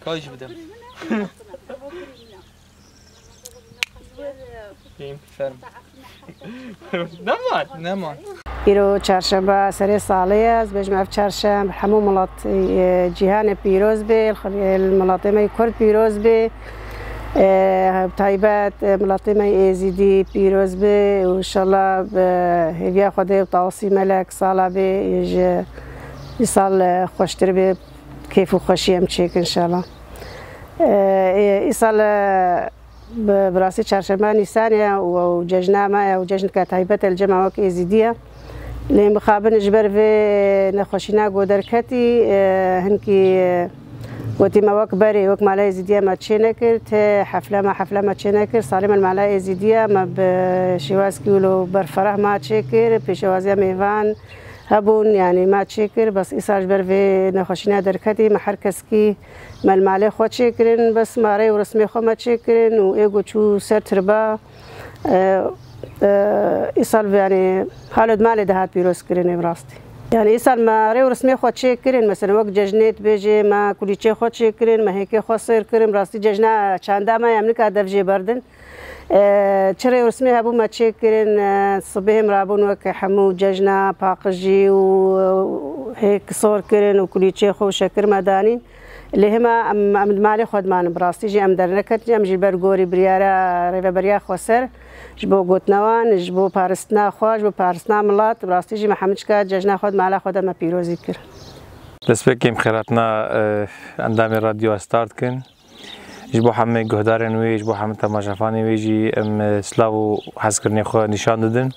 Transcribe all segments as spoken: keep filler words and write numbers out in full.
Kayış bir de. Keyim ferm. Ne var? Ne var? Îro çarşemba serê salê ye, ez bêjim ev çarşemb hemû milat, e, cîhanê pîroz bê, li milatê me yê Kurd pîroz bê. E, taybet, e, milatê me yê Êzîdî pîroz bê û înşallah bi hêviya Xwedê û Tawusî Melek sala bê ji îsal, e, xweştir bê, kêf û xweşî em çêkin înşallah. E, e, îsal, e, Bi, bi rastî çarşemba Nîsanê ye û, û cejna me ye û cejneke taybet e li cem me wek Êzîdî ye. Lê mixabin ji ber vê nexweşîna ku derketî, e, hinkî, e, gotî me wek berê, wek mala Êzîdî ye me çê nekir, ti hefle me, hefle me çê nekir. Salê me li mala Êzîdî ye, me bi şêwazkî wilo berfereh me çê kir, pêşewaziya mêvan hebûn, yanî me çê kir. Bes îsal ji ber vê nexweşîna derketî me her keskî Me li malê xwe çêkirin, bes me rê û resmê xwe me çêkirin û ê ku çû ser tirba, e, e, îsal, yanî, halo di malê de hat pîrozkirinê bi rastî. Yanî îsal me rê û resmê xwe çêkirin, mesela wek cejnê dibêjê me kulîçê xwe çêkirin, me hêkê xwe sêr kirin, bi rastî cejna çanda me ye, em nika dev jê berdin. E, çi rê û rismê hebû me çêkirin, e, sibê him rabûn wek hemû cejna paqijî û, e, hêk sor kirin û kulîçê xwe û şekir me danîn. Lê hima em, em di malê xwe dimanin. Bi rastî jî em derneketin, em jî ber gorî biryara Rêveberiya Xweser ji bo gotina wan, ji bo paristina xwe, ji bo paristina milat, bi rastî jî me hemiçka cejna xwe di mala xwe de me pîrozî kir. Destpêkê em xêratina, e, endamê Radyo Star dikin. Ji bo hemî guhdarên wê, ji bo hemî temaşevanê wê jî em, e, silav û hezkirinê xwe nîşan didin.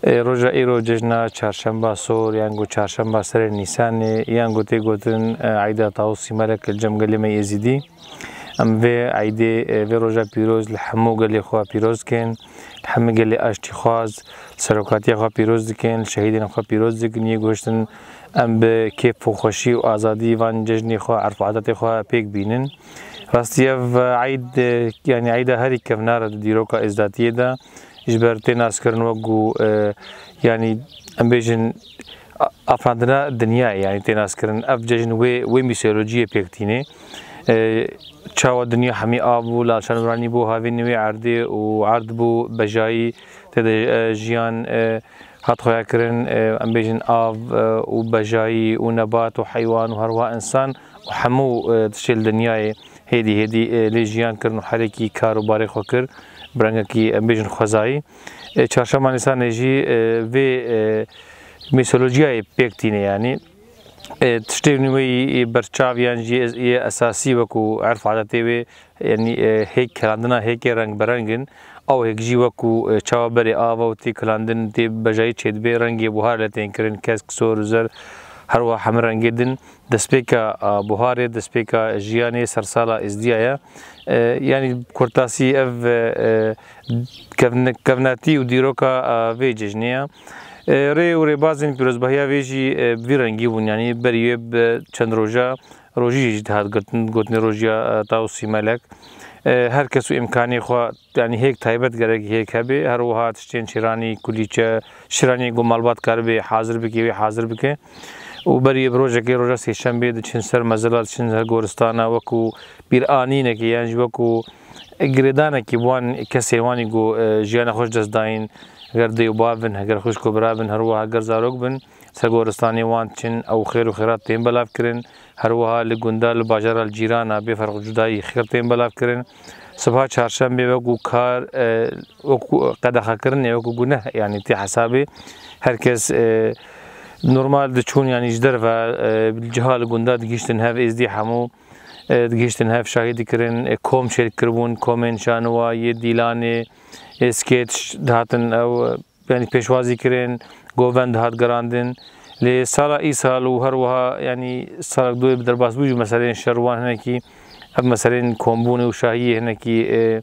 E, roja îro cejna çarşemba sor, yan ku çarşemba serê Nîsanê, yan ku tê gotin, e, Eyda Tawusî Melek li cem gelê me Êzîdî. Em vê eydê, e, vê roja pîroz li hemû gelê xwe pîroz dikin, li hemî gelê aştîxwaz, li serokatiya xwe pîroz dikin, li şehîdên xwe pîroz dikin, yê goştin em bi kêf û xweşî û azadî van cejnê xwe, erf û adetê xwe pêk bînin. Rastî ev eyd, e, yanî eyda herî kevnar e di dîroka êzdatiyê de. Ji ber tê naskirin wek ku, e, yanî em bêjin a-, afandina dinyayê, yanî tê naskirin. Ev cejn wê, wê mîsolojiyê pêk tîne. E, çawa dinya hemî av bû, Lalşan Nûranî bû havînê wê erdê û erd bû bejayî tê de, e, jiyan, e, hat xweya kirin, e, em bêjin av, e, û bejayî û nebat û heywan û herwiha însan û hemû, e, tiştê li dinyayê hêdî hêdî, e, lê jiyan kirin û herekî kar û barê xwe kir, bi rengekî, em bêjin, xwezayî. E, çarşema Nîsanê jî, e, vê, e, mîsolojiyayê pêk tîne, yanî, e, tiştê nû wê yê berçav yan jî yê esasî wekû erf adetê wê, yanî, e, hêk kilandina hêkê reng bi reng in. Ew hêk jî wekû, e, çawa berê ava û tê kilandin, tê bejayî çêdibê, rengê buhar lê tên kirin, kesk, sor û zer, her wiha hemî rengê din. Destpêka, a, buharê, destpêka jiyanê sersala êzdiya ye. E, yanî kurtasî ev, e, kevn-, kevnatî û dîroka, a, vê cejnê ye. E, rê û rêbazên pîrozbahiya vê jî, e, bi vî rengî bûn. Yanî berî wê bi çend roja, rojî jî dihat girtin, gotinê rojiya, e, Tawusî Melek. E, her kes û îmkanê xwe, yanî hêk taybet gerek hêk hebe, her wiha tiştên şêranî, kulîçe, şêranî ku malbat karibê hazir bike, wê hazir bike. Û berî bi rojekê, roja sêşembê diçin ser mezila, diçin ser goristana, wekû bîranînekê yan jî wekû girêdanekê bi wan kesên wan ê ku, e, jiyana xwe ji dest dayîn, heger dê û bav bin, heger xwişk û bira bin, her wiha heger zarok bin, ser goristanê wan diçin, ew xêr û xêrat tên belav kirin. Her wiha li gunda, li bajara, li cîrana, bê ferq û cudayî xêr tên belav kirin. Sibaha çarşembê wekû kar, e, wekû qedexekirinê, wekû guneh, yanî tê hesabê. Her kes, e, normal diçûn, yanî ji derve, e, ciha li gunda digihiştin hev, êzdî hemû, e, digihiştin hev, şahî dikirin, e, kom çêkiribûn, komên şaniwa yê Dîlanê, e, skeç dihatin ew, e, yanî pêşwazî kirin, govend dihat gerandin. Lê sala îsal û her wiha, yanî salek dû bi derbasbû jî meseleyên şer wan hinekî, ev meseleyên kombûnê û şahiyê hinekî, e,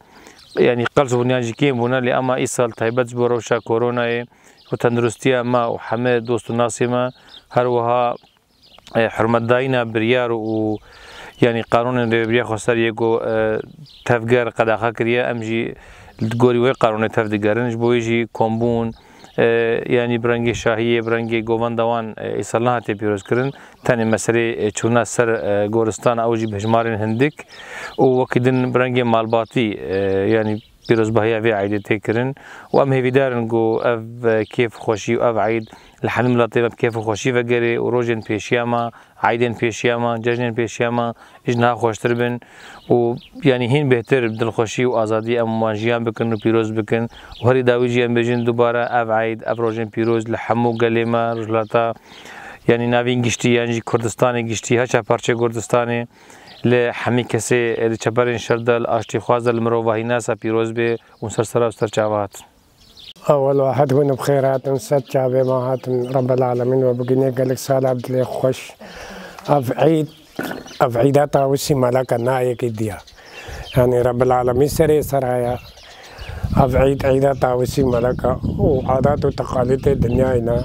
yanî qels bûn yan jî kêm bûne, lê ema îsal taybet ji bo rewşa koronayê û tenduristiya me û heme dost û nasê me, her wiha e, hurmetdayîna biryar û, yanî, qanûnên Rêveberiya Xweser yê ku, e, tevger qedaxe kiriye, em jî li gorî wê qanûnê tev digerin. Ji bo wê jî kombûn, e, yanî bi rengê şahiyê, bi rengê govenda wan, e, îsal nehatiye pîrozkirin. Tenê meselê, e, çûna ser, e, goristana ew jî bi hejmarên hindik û wekî din bi rengê malbatî, e, yanî pîrozbahiya vê eydê tê kirin û em hêvîdar in ku ev, e, kêf û xweşî û ev eyd li hemî miletê me bi kêf û xweşî vegerê û rojên pêşiya me, eydên pêşiya me, cejnên pêşiya me ji niha xweştir bin û yanî hîn bêhtir bi dilxweşî û azadî em wan jiyan bikin û pîroz bikin û herî dawî jî em bêjin dubare ev eyd, ev rojên pîroz li hemû gelê me, Rojhilata yanî Navîn giştî yan jî Kurdistanê giştî, heça parçeyê Kurdistanê, li hemî kesê, li çeperên şer de, li aştîxwaz de, li mirovahînasa pîroz bê û ser sera û ser çava hatin. Ewel wehed hûn bi xêr hatin, ser çavê me hatin, Rebbil Alemîn we bigînê gelek sala bi dilê xweş. Ev eyd, ev eyda Tawusî Meleka nayekî diya. Yanî Rebbil Alemîn serê seraya. Ev eyd, eyda Tawusî Meleka û adat û teqalîtê dinyayê ne.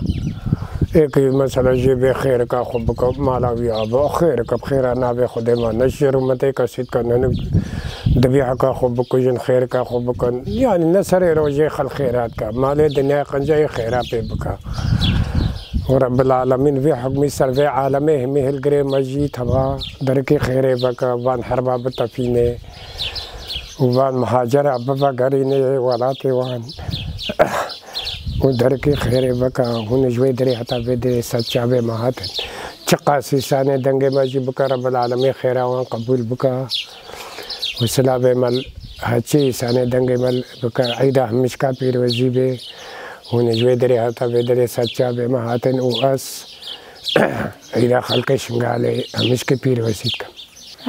Êkî mesela jê bê xêrika xwe bike, mala wî ava, xêrika bi xêra navê Xwedê me, ne ji rûmetê kesî dike, ne dibî heka xwe bikujin, xêrika xwe bikin. Yanî ne serê rojê xelk xêra dike, malê dinyayê qencayê xêra pê bike. Û Rebbil Alemîn vê hukmî ser vê alemê himî hilgirê me jî teva derikî xêrê veke, van herba bitefînê û van muhacera bivegerînê welatê wan. Û derikî xêrê veke, hûn ji wê derê heta vê derê ser çavê me hatin. Çiqas îsanê dengê me jî bike, Rebbil Alemîn xêra wan qebûl bike. Û silavê me heçî îsanê dengê me bike, eyda hemîşka pîrozî bê. Hûn ji wê derê heta vê derê ser çavê me hatin û ez eyda xelkê Şingalê hemîşkê pîrozî dikim.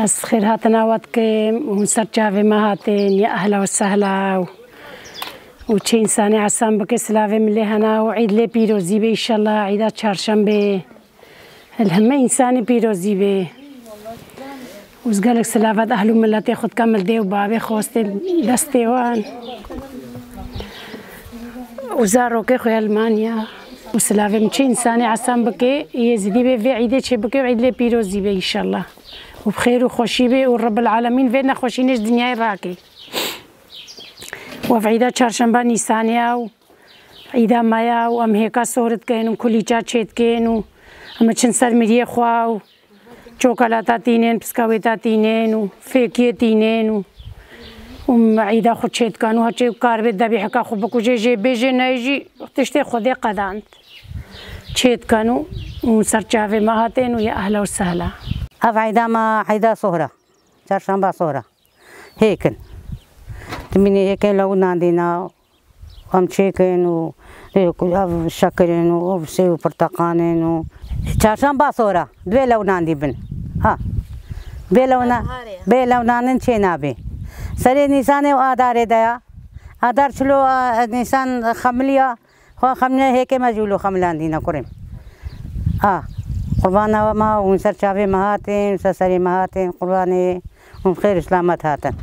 Ez xêrhatina we dikim, hûn ser çavê me hatin, ya ehla û sehla û, û çi însanê esan bike, silavê min lê hena û eyd lê pîrozî be, înşallah eyda çarşembê li hemî însanê pîrozî be. Û ez gelek silavat ehlu miletê xwe dikim, li dê û babê xwestê destê wan. Û zarokê xwe Elmanya. Û silavê min çi însanê esan bike, Yêzidî bê vê eydê çê bike û eyd lê pîrozî be înşallah. Û bi xêr û xweşî be û Rebbil Alemîn vê nexweşînê ji dinyayê rake. Û ev eyda çarşemba Nîsanê ya û eyda me ya û em hêka sohr dikin û kulîça çê dikin û em diçin ser miriyê xwe û çokolata tînên, piskawêta tînên û fêkiyê tînên û, û em eyda xwe çê dikin û heçê kar bê debî heka xwe bikujê jê bêjê neyê jî tiştê Xwedê qedand. Çê dikin û, û ser çavê me hatên û ya ehla û sehla. Ev eyda me eyda sohr e. Çarşamba sohr e. Hêk in. Timînê hêkên lewnan dîna, em çêkin û ev şekir in û ev sêw û pirteqan in û çarşamba sohr e, divê lewnan dî bin. Ha. Bê lewna-, bê lewnanin çê nabê. Serê Nîsanê û Adarê de ya. Adar çilo, a, Nîsan xemiliya. Xwe xemilê hêkê me jî wilo xemilandîne kurê min. A, qurbana we ma hûn ser çavê me hatin, ser serê me hatin, qurbanê hûn xêr û selamet hatin.